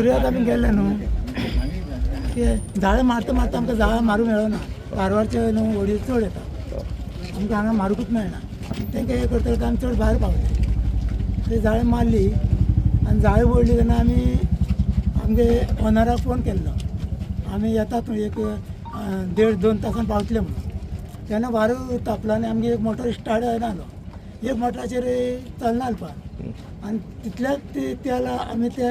दर्यात आमी गेले न्हू ते जाळें मारता मारता आमकां जाळां मारूंक मेळना. कारवारचे न्हू होडयो चड येता, आमकां हांगा मारुंकूच मेळना. तेंकां हें करता करता आमी चड भायर पावले. ते जाळें मारली आनी जाळें ओडली तेन्ना आमी आमगे ओनराक फोन केल्लो, आमी येतात एक 1.5-2 तासान पावतले म्हणून. तेन्ना वारो तापलो आनी आमगे एक मोटर स्टार्ट जायना जालो, एक मोटराचेर चलना पळय. आनी तितल्याच तेल आमी ते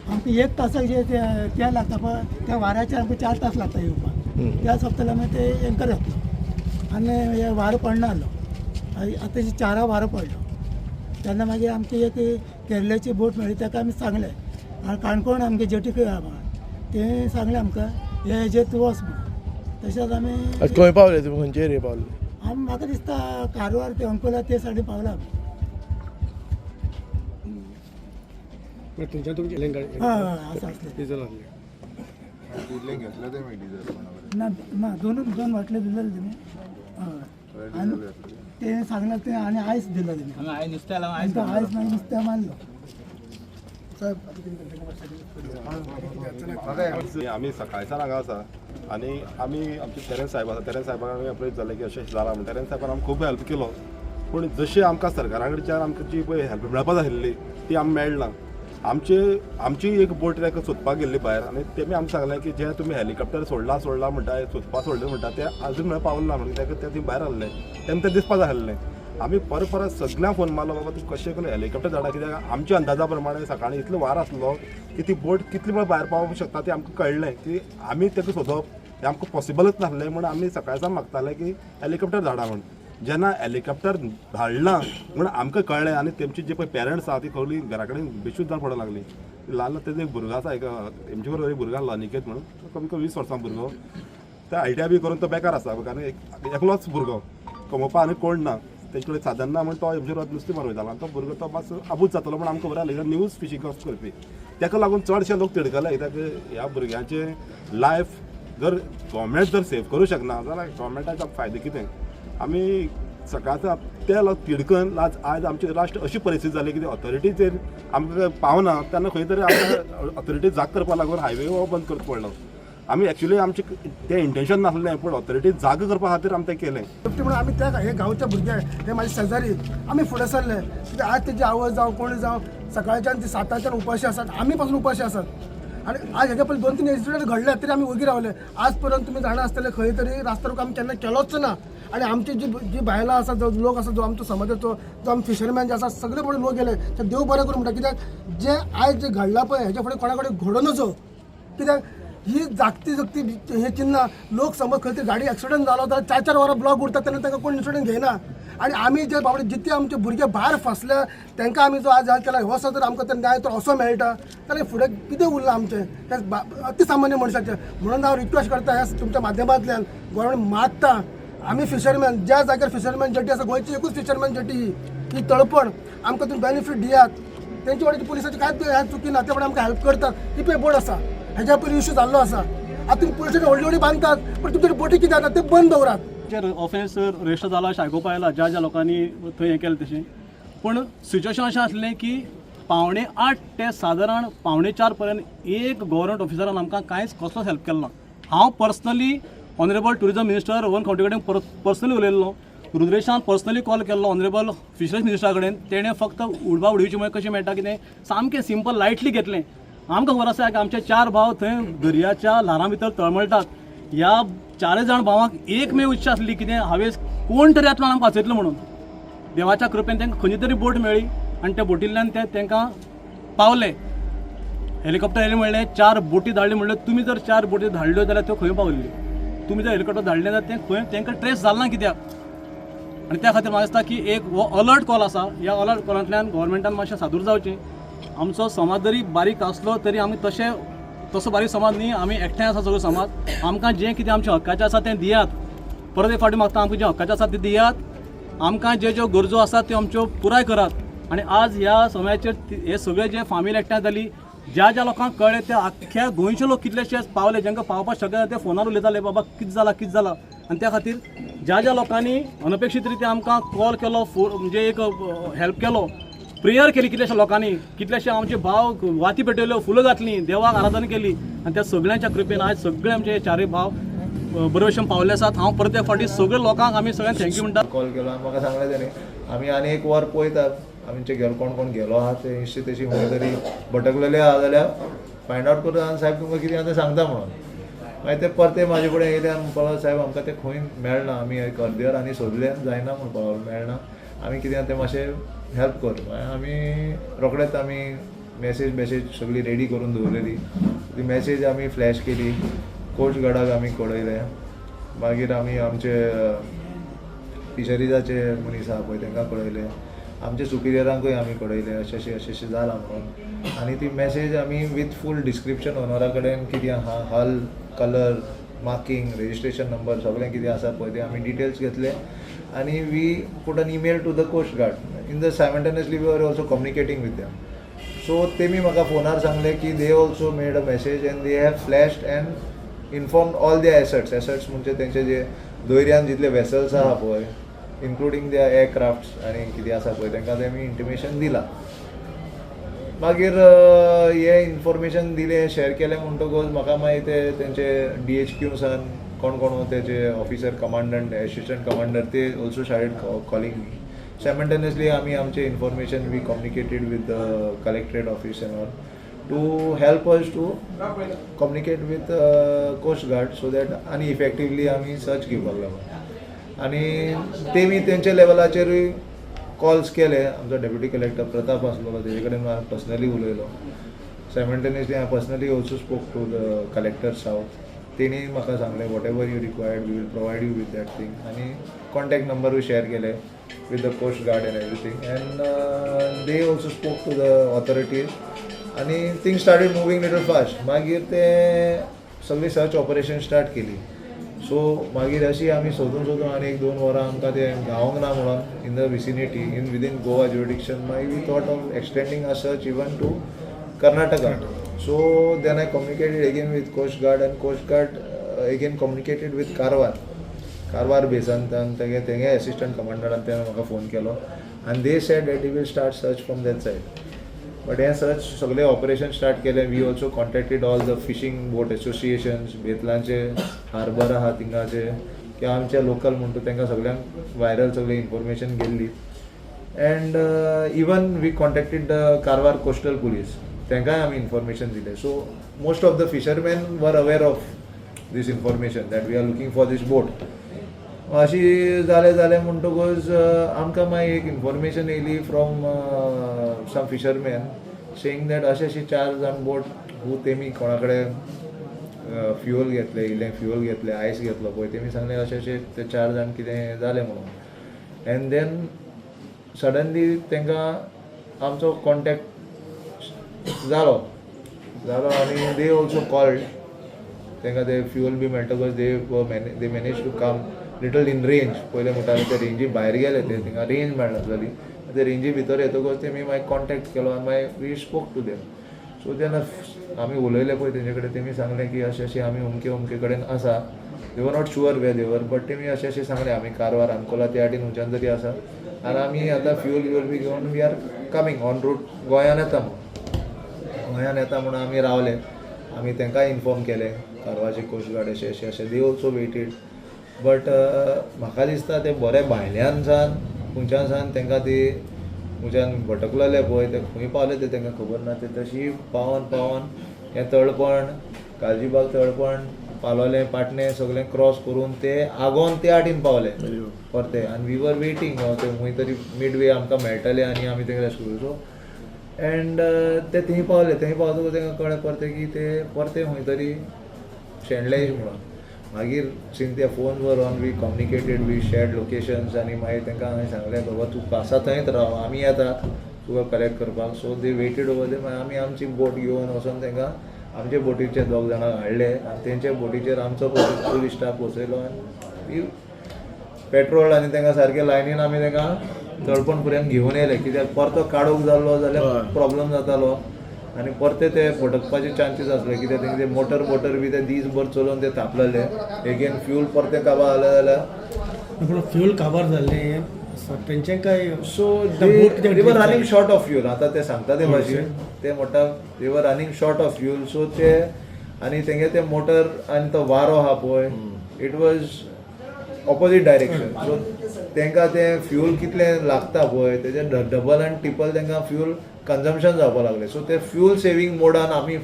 आमकां 1 तासाक जे तेल लागता पळय त्या वाऱ्याचेर आमकां 4 तास लागता येवपाक. त्या सोंपतले आमी ते एंकर घातलो आनी हे वारो पडना जालो. आतां 4 वारो पडलो तेन्ना मागीर आमची एक केरळाची बोट मेळ्ळी, ताका आमी सांगलें आनी काणकोण आमगे जेटी खंय आहा तें सांगलें आमकां हे हेजेर तूं वच म्हणून. तशेंच आमी खंय पावले तुमी, खंयचे एरिये पावले? आमी म्हाका दिसता कारवार ते अंकोला ते सायडीन पावला आमी. हय आसा आसलें ना ना दोन बाटले दिलेले तेमी. हय आनी ते सांगलें तें आनी आयस दिलो तेमी. आयस मागीर नुस्तें मारलो. आमी सकाळच्यान हांगा आसा आनी आमी आमचे टेरन्स साहेब आसा, टेरन्स साहेबाक आमी अप्रोच जाले की अशें जालां म्हण. टेरन्स साहेबान आमकां खूब हेल्प केलो, पूण जशें आमकां सरकारा कडच्यान आमकां जी पळय हेल्प मेळपा जाय आसली ती आमकां मेळना. आमची एक बोट ताका सोदपाक गेल्ली भायर आनी तेमी आमकां सांगलें की जे तुमी हेलिकॉप्टर सोडला सोडला म्हणटा, सोदपा सोडलें म्हणटा, ते आजून म्हळ्यार पावलें ना म्हणून ताका ते भायर आहलें तेन्ना तें दिसपा जाय आसलें. आमी परत परत सगळ्यांक फोन मारलो, बाबा तूं कशें करून हेलिकॉप्टर धाडा, कित्याक आमच्या अंदाजा प्रमाणे सकाळीं इतलो वार आसलो की ती बोट कितली वेळ भायर पावोवंक शकता ती आमकां कळ्ळें की आमी ताका सोदप हें आमकां पॉसिबलच नासलें. म्हूण आमी सकाळच्यान मागताले की हेलिकॉप्टर धाडा म्हूण. जेन्ना हेलिकॉप्टर धाडलां म्हूण आमकां कळ्ळें आनी तेमची जे पळय पेरंट्स आहा ती खरी घरा कडेन बेशूद जावन पडोंक लागली. ल्हान तेजो एक भुरगो आसा, एक तेमचे बरोबर एक भुरगो आसलो अनिकेत म्हणून, कमी कमी 20 वर्सां भुरगो. ते ITI बी करून तो बेकार आसा, कारण एकलोच भुरगो, कमोवपा आनी कोण ना, तेजे कडेन साधन ना म्हण तो हेमचे बरोबर नुस्तें मारूंक वयतालो आनी तो भुरगो तो मातसो आबूज जातलो म्हण आमकां खबर आसलें. कित्याक न्यूज फिशींग करपी, ताका लागून चडशे लोक तिडकले, कित्याक ह्या भुरग्यांचे लायफ जर गव्हर्मेंट जर सेव करूं शकना जाल्यार गव्हर्मेंटाचो फायदो कितें. आमी सकाळचा ते लोक तिडकन आज आमचे राष्ट्र अशी परिस्थिती जाली की ऑथॉरिटीचेर आमकां पावना, तेन्ना खंय तरी आमकां ऑथॉरिटी जाग करपाक लागून हायवे हो बंद करचो पडलो. आमी एक्चुली आमचें तें इंटेन्शन नासलें, पूण ऑथॉरिटी जाग करपा खातीर आमी तें केलें. म्हणून आमी त्या हे गांवच्या भुरगे, हे माझे शेजारी, आमी फुडें सरले. कित्याक आज तेजी आवय जावं कोण जावं सकाळच्यान ती 7च्यान उपाशी आसात, आमी पासून उपाशी आसात. आनी आज हेच्या पयलीं 2-3 इन्सिडंट घडले तरी आमी ओगी रावले. आज पर्यंत तुमी जाणा आसतले खंय तरी रास्ता रोको आमी केन्ना केलोच ना. आनी आमची जी जी बायलां आसा, जो लोक आसा, जो आमचो समाजाचो जो आमी फिशरमॅन जे आसा, सगळे फुडें लोक गेले ते देव बरें करूं म्हणटा. कित्याक जे आयज जे घडलां पळय हेच्या फुडें कोणा कडेन घडोवं नजो. कित्याक ही जागती जगती हे चिन्ह लोक समज खंय तरी गाडी एक्सिडंट जालो जाल्यार 4-4 वरां ब्लॉक उरता, तेन्ना तांकां कोण इन्शुरन्स घेयना. आनी आमी जे बाबडे जितके आमचे भुरगे भायर फसले तांकां आमी जो आज केला हो जर आमकां तर न्याय तर असो मेळटा जाल्यार फुडें कितें उरलां आमचें तें अतिसामान्य मनशाचें. म्हणून हांव रिक्वेस्ट करता ह्या तुमच्या माध्यमांतल्यान गोवोरमेंट मागता, आमी फिशरमॅन ज्या जाग्यार फिशरमॅन जेटी आसा, गोंयची एकूच फिशरमॅन जेटी ही तळपण, आमकां तुमी बेनिफीट दियात. तेंचे वाटेन पुलिसाची कांयच हें चुकी ना, ते फुडें आमकां हेल्प करतात. ही पळय बोट आसा, हेज्या पयलीं इशू जाल्लो आसा. आतां तुमी पुलिसांनी व्हडली व्हडली बांदतात, पण तुमचे बोटी कितें जाता ते बंद दवरात. ऑफेन्स रजिस्टर जाला अशें आयकुपा आयला ज्या ज्या लोकांनी थंय हें केलें तशें. पूण सिच्युएशन अशें आसलें की 7:45 ते सादारण 3:45 पर्यंत एक गव्हर्मेंट ऑफिसरान आमकां कांयच कसलोच हेल्प केलो ना. हांव personally honourable tourism minister Rohan Khaunte कडेन पर्सनली उलयल्लो, रुद्रेशान पर्सनली कॉल केल्लो ऑनरेबल फिशरीज मिनिस्टरा कडेन. तेणें फक्त उडबा उडोवची म्हळ्यार कशें मेळटा कितें सामकें सिंपल लायटली घेतलें. आमकां खबर आसा की आमचे 4 भाव थंय दर्याच्या ल्हारां भितर तळमळटात. ह्या 4 जाण भावांक एकमेव इच्छा आसली कितें हावेस कोण तरी येतलो आमकां वाचयतलो म्हणून. देवाच्या कृपेन तांकां खंयची तरी बोट मेळ्ळी आनी त्या बोटींतल्यान ते तांकां पावले. हेलिकॉप्टर येयलें म्हणलें 4 बोटी धाडली म्हणलें, तुमी जर 4 बोटी धाडल्यो जाल्यार त्यो खंय पावल्ल्यो? तुमी जर हेलिकॉप्टर धाडलें जाल्यार तें खंय तांकां ट्रेस जालें ना कित्याक? आनी त्या खातीर म्हाका दिसता की एक हो अलर्ट कॉल आसा. ह्या अलर्ट कॉलांतल्यान गव्हर्मेंटान मातशें सादूर जावचें. आमचो समाज जरी बारीक आसलो तरी आमी तशें तसो बारीक समाज न्ही, आमी एकठांय आसा सगळो समाज. आमकां जें कितें आमचें हक्काचें आसा तें दियात. परत एक फावटी मागता, आमकां जें हक्काचें आसा तें दियात. आमकां जे ज्यो गरजो आसात त्यो आमच्यो पुराय करात. आनी आज ह्या समयाचेर हे सगळे जे फामील एकठांय जाली, ज्या ज्या लोकांक कळ्ळें ते आख्ख्या गोंयचे लोक कितलेशेच पावले, जांकां पावपाक शकना ते फोनार उलयताले, बाबा कितें जालां कितें जालां. आनी त्या खातीर ज्या ज्या लोकांनी अनपेक्षीत रित्या आमकां कॉल केलो, म्हणजे एक हेल्प केलो, प्रेयर केली कितल्याश्या लोकांनी, कितल्याशे आमचे भाव वाती पेटयल्यो, फुलां घातलीं, देवाक आराधना केली आनी त्या सगळ्यांच्या कृपेन आज सगळे आमचे चारूय भाव बरे भशेन पावले आसात. हांव परत एक फावटी सगळे लोकांक आमी सगळ्यांक thank you म्हणटा. कॉल केलो आनी म्हाका सांगलें तेणी आमी आनी एक वर पळयतात आमचे गेलो कोण कोण गेलो आहा ते इश्ट तशी खंय तरी भटकलेले आहा जाल्यार फायंड आवट करून आनी साहेब तुमकां कितें आहा तें सांगता म्हणून. मागीर ते परते म्हाजे कडेन येयले आनी म्हणपाक लागले साहेब आमकां तें खंय मेळना, आमी एक अर्देवर आनी सोदलें जायना म्हणपाक लागलो, मेळना, आमी कितें आहा तें मातशें हेल्प कर. मागीर आमी रोखडेच आमी मॅसेज बेसेज सगळी रेडी करून दवरलेली, ती मॅसेज आमी फ्लॅश केली, कोस्ट गार्डाक आमी कळयलें. मागीर आमी आमचे फिशरीजाचे मनीस आहा पळय तांकां कळयलें, आमचे सुपिरियरांकूय आमी कळयलें अशें अशें अशें अशें जालां म्हणून. आनी ती मॅसेज आमी विथ फूल डिस्क्रिप्शन ओनरा कडेन कितें आहा, hull, colour, marking, registration number सगळें कितें आसा पळय तें आमी डिटेल्स घेतले आनी we put an email to the coast guard. In the simultaneously we are also communicating with them. So तेमी म्हाका फोनार सांगलें की they also made a message and they have flashed and informed all the assets. Assets म्हणजे तेंचे जे दर्यान जितले vessels आहा पळय इन्क्लुडींग the aircrafts आनी कितें आसा पळय तांकां तेमी इंटिमेशन दिलां. मागीर हें इन्फॉर्मेशन दिलें, शेअर केलें म्हणटकूच म्हाका मागीर ते तेंचे DHQ सान कोण कोण तेचे ऑफिसर कमांडंट, एसिस्टंट कमांडर ते also started calling me. Simultaneously आमी आमचें information we communicated with the collectorate office and all to help us to communicate with coast guard so that आनी इफेक्टिवली आमी सर्च घेवपाक लागून. आनी तेमी तेंच्या लेवलाचेरूय कॉल्स केले. आमचो डेप्युटी कलेक्टर प्रताप आसलेलो तेजे कडेन हांव पर्सनली उलयलो. सायमल्टेनियसली हांव personally also spoke to the collector south. तेणी म्हाका सांगलें whatever you required we will provide you with that thing आनी कॉन्टॅक्ट नंबरूय शेअर केले with the coast guard and everything and they also spoke to the authorities आनी things started moving little fast. मागीर ते सगळी search operation start केली. So मागीर अशी आमी सोदून सोदून आनी एक 2 वरां आमकां ते गावोंक ना म्हणून in the vicinity in within Goa jurisdiction मागीर we thought of extending a search even to Karnataka. So then I communicated again with coast guard and coast guard again communicated with Karwar. Karwar बेसान तेगे तेगे assistant कमांडरान तेणें म्हाका phone केलो आनी they said that he will start search from that side. But हें search सगळें operation start केलें. We also contacted all the fishing boat associations, बेतलांचे harbour आहा थिंगाचे किंवा आमचे लोकल म्हणटा तांकां सगळ्यांक व्हायरल सगळें इन्फॉर्मेशन गेल्ली. And even we contacted the Karwar coastal police, तांकांय आमी इन्फॉर्मेशन दिलें. So most of the fishermen were aware of this information that we are looking for this boat. अशी जालें जालें म्हणटकूच आमकां मागीर एक इन्फॉर्मेशन येयली from some fishermen saying that अशे अशे 4 जाण बोट हू तेमी कोणा कडेन फ्युअल घेतलें, इल्लें फ्युअल घेतलें, आयस घेतलो पळय, तेमी सांगलें अशें अशें ते 4 जाण कितें जालें म्हणून. एंड then suddenly तांकां आमचो कॉन्टेक्ट जालो जालो आनी they also called तांकां ते फ्युअल बी मेळटकच they manage to come little in range. पयलें म्हणटाले ते रेंजी भायर गेले, ते तांकां रेंज मेळनासली, ते रेंजी भितर येतकच तेमी मागीर कॉन्टेक्ट केलो आनी मागीर we spoke to them. So जेन्ना आमी उलयले पळय तेंचे कडेन तेमी सांगलें की अशें अशें आमी अमके अमके कडेन आसा. They were not sure where they were but तेमी अशें अशें सांगलें आमी कारवार अंकोला त्या वाटेन खंयच्यान तरी आसा आनी आमी आतां फ्युअल व्युअल बी घेवन we are coming on route गोंयान येता म्हणून. गोंयान येता म्हणून आमी रावले, आमी तांकांय इन्फॉर्म केलें कारवारचे कोस्ट गार्ड अशें अशें अशें. They also weighted but म्हाका दिसता ते बरें भायल्यान सान खंयच्यान सान तांकां ती खंयच्यान भटकलेले पळय ते खंय पावले ते तांकां खबर ना. ते तशी पावोन पावोन हें तळपण, गालजीबाग तळपण, पालोलें, पाटणें सगळें क्रॉस करून ते आगोन त्या वाटेन पावले परते. आनी we were waiting ते खंय तरी मिडवे आमकां मेळटले आनी आमी तांकां रेस्क्यू. सो एंड ते थंय पावले, थंय पावतकूच तांकां कळ्ळें परतें की ते परते खंय तरी शेणले म्हणून. मागीर since the phone were on we communicated, we shared locations आनी मागीर तांकां हांवें सांगलें बाबा तूं आसा थंयच राव, आमी येता तुका कलेक्ट करपाक. So they waited over there. मागीर आमी आमची बोट घेवन वचोन तांकां आमचे बोटीचे 2 जाणांक हाडले आनी तेंच्या बोटीचेर आमचो पुलीस स्टाफ बसयलो आनी पेट्रोल आनी तांकां सारकें लायनीन आमी तांकां तळपण पर्यंत घेवन येयले. कित्याक परतो काडूंक जाल्लो जाल्यार प्रॉब्लम जातालो आनी परते ते भटकपाचे चान्सीस आसले. कित्याक तेंचे मोटर बोटर बी ते दीसभर चलोवन ते तापलेले, एगेन फ्यूल परतें काबार जालें जाल्यार. पूण फ्यूल काबार जाल्लें हें तेंचे काय सो The boat कित्याक they were drift running जाली? Short of fuel. आतां ते सांगता ते भाशेन ते म्हणटा they were running short of fuel. So ते आनी तेंगे ते मोटर आनी तो वारो आहा पळय, it was opposite direction. So तांकां तें फ्युल कितलें लागता पळय तेजें डबल आनी ट्रिपल तांकां फ्युल कन्जम्पशन जावपाक लागलें. सो ते फ्युल सेवींग मोडान आमी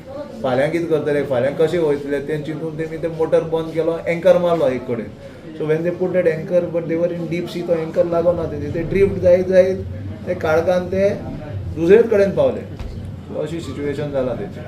फाल्यां कितें करतले, फाल्यां कशें वयतले तें चिंतून तेमी ते मोटर बंद केलो, एंकर मारलो एक कडेन. So when they put that anchor, but they were in deep sea, तो एंकर लागोना तेजे, ते ड्रिफ्ट जायत जायत ते काळखान ते दुसरेच कडेन पावले. सो अशी सिच्युएशन जालां तेचें.